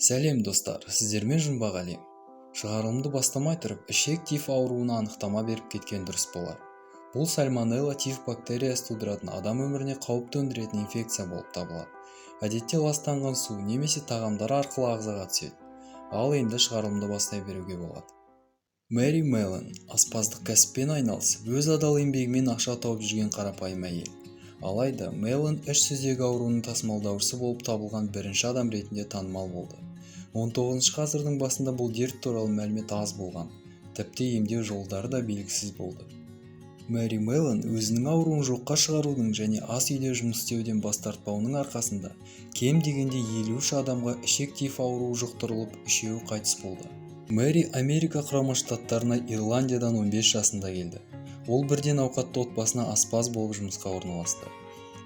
Сәлем, достар! Сіздермен Жұмбақ Әлем. Шығарылымды бастамай тұрып, ішек тиф ауруына анықтама беріп кеткен дұрыс болар. Бұл сальмонелла тиф бактериясы тудыратын, адам өміріне қауіп төндіретін инфекция болып табылады. Әдетте ластанған су немесе тағамдар арқылы ағзаға түседі. Ал енді шығарылымды бастай беруге болады. Мэри Меллон аспаздық кәсіппен айналысып, өз адал еңбегімен ақша тауып жүрген қарапайым әйел. Алайда Меллон іш сүзегі ауруының тасымалдаушысы болып табылған бірінші адам ретінде танымал болды. 19 ғасырдың басында бұл дерт туралы мәлімет аз болған, тіпті емдеу жолдары да белгісіз болды. Мэри Меллон өзінің ауруын жоққа шығарудың және ас үйде жұмыс істеуден бас тартпауының арқасында кем дегенде 53 адамға ішек тиф ауруы жұқтырылып, үшеуі қайтыс болды. Мэри Америка Құрама Штаттарына Ирландиядан 15 жасында келді. Ол бірден ауқатты отбасына аспаз болып жұмысқа орналасты.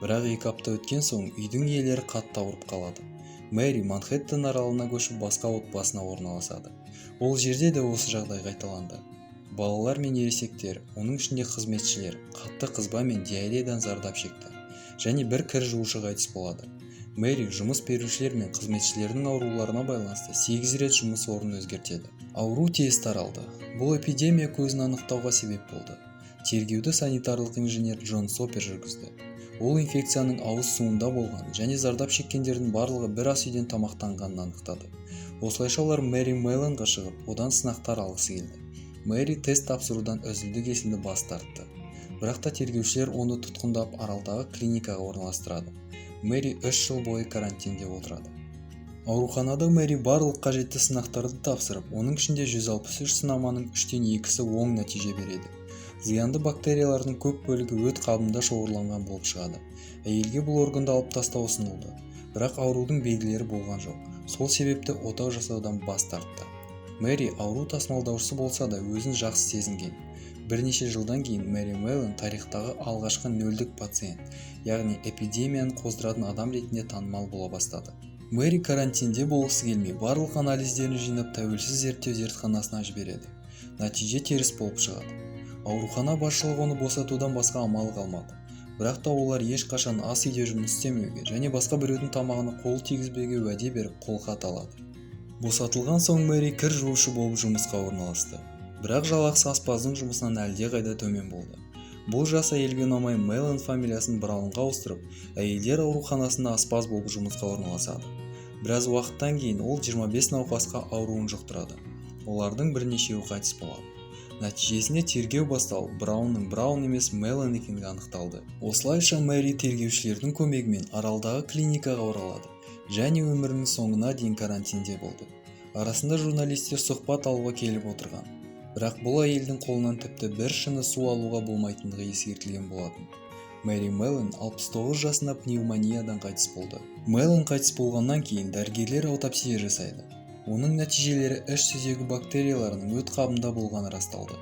Бірақ 2 апта өткен соң үйдің иелері қатты ауырып қалады. Мэри Манхэттен аралына көшіп, басқа отбасына орналасады. Ол жерде де осы жағдай қайталанды. Балалар мен ересектер, оның ішінде қызметшілер, қатты қызба мен диареядан зардап шекті және бір кір жуушы қайтыс болады. Мэри жұмыс берушілер мен қызметшілердің ауруларына байланысты сегіз рет жұмыс орнын өзгертеді. Ауру тез таралды. Бұл эпидемия көзін анықтауға себеп болды. Тергеуді санитарлық инженер Джон Сопер жүргізді. Ол инфекцияның ауыз суында болған және зардап шеккендердің барлығы бір ас үйден тамақтанғанын анықтады. Осылайша олар Мэри Меллонға шығып, одан сынақтар алғысы келді. Мэри тест тапсырудан үзілді-кесілді бас тартты. Бірақ та тергеушілер оны тұтқындап, аралдағы клиникаға орналастырады. Мэри 3 жыл бойы карантинде отырады. Ауруханада Мэри барлық қажетті сынақтарды тапсырып, оның ішінде 163 сынаманың үштен екісі оң нәтиже береді. Зиянды бактериялардың көп бөлігі өт қабында шоғырланған болып шығады. Әйелге бұл органды алып тастау ұсынылды, бірақ аурудың белгілері болған жоқ, сол себепті ота жасаудан бас тартты. Мэри ауру тасымалдаушысы болса да, өзін жақсы сезінген. Бірнеше жылдан кейін Мэри Меллон тарихтағы алғашқы нөлдік пациент, яғни эпидемияны қоздыратын адам ретінде танымал бола бастады. Мэри карантинде болғысы келмей, барлық анализдерін жинап, тәуелсіз зерттеу зертханасына жібереді. Нәтиже теріс болып шығады. Аурухана басшылығы оны босатудан басқа амалы қалмады. Бірақ та олар ешқашан ас үйде жұмыс істемеуге және басқа біреудің тамағына қол тигізбеуге уәде беріп, қолхат алады. Босатылған соң Мэри кір жуушы болып жұмысқа орналасты. Бірақ жалақысы аспаздың жұмысынан әлдеқайда төмен болды. Бұл жас әйелге ұнамай, Меллон фамилиясын Браунға ауыстырып, әйелдер ауруханасында аспаз болып жұмысқа орналасады. Біраз уақыттан кейін ол 25 науқасқа ауруын жұқтырады. Олардың бірнешеуі қайтыс болады. Нәтижесінде тергеу басталып, Браунның Браун емес, Меллон екендігі анықталды. Осылайша Мэри тергеушілердің көмегімен аралдағы клиникаға оралады және өмірінің соңына дейін карантинде болды. Арасында журналистер сұхбат алуға келіп отырған. Бірақ бұл әйелдің қолынан тіпті бір шыны су алуға болмайтындығы ескертілген болатын. Мэри Меллон 69 жасында пневмониядан қайтыс болды. Меллон қайтыс болғаннан кейін дәрігерлер аутопсия жасайды. Оның нәтижелері іш сүзегі бактерияларының өт қабында болғаны расталды.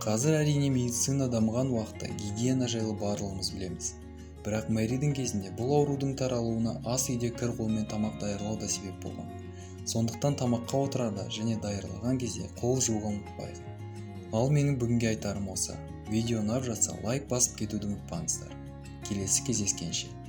Қазір, әрине, медицина дамыған уақытта гигиена жайлы барлығымыз білеміз. Бірақ Мэридің кезінде бұл аурудың таралуына ас үйде кір қолмен тамақ даярлау да себеп болған. Сондықтан тамаққа отырарда және даярлаған кезде қол жууға ұмытпайық. Ал менің бүгінге айтарым осы. Видео ұнап жатса, лайк басып кетуді ұмытпаңыздар. Келесі кездескенше!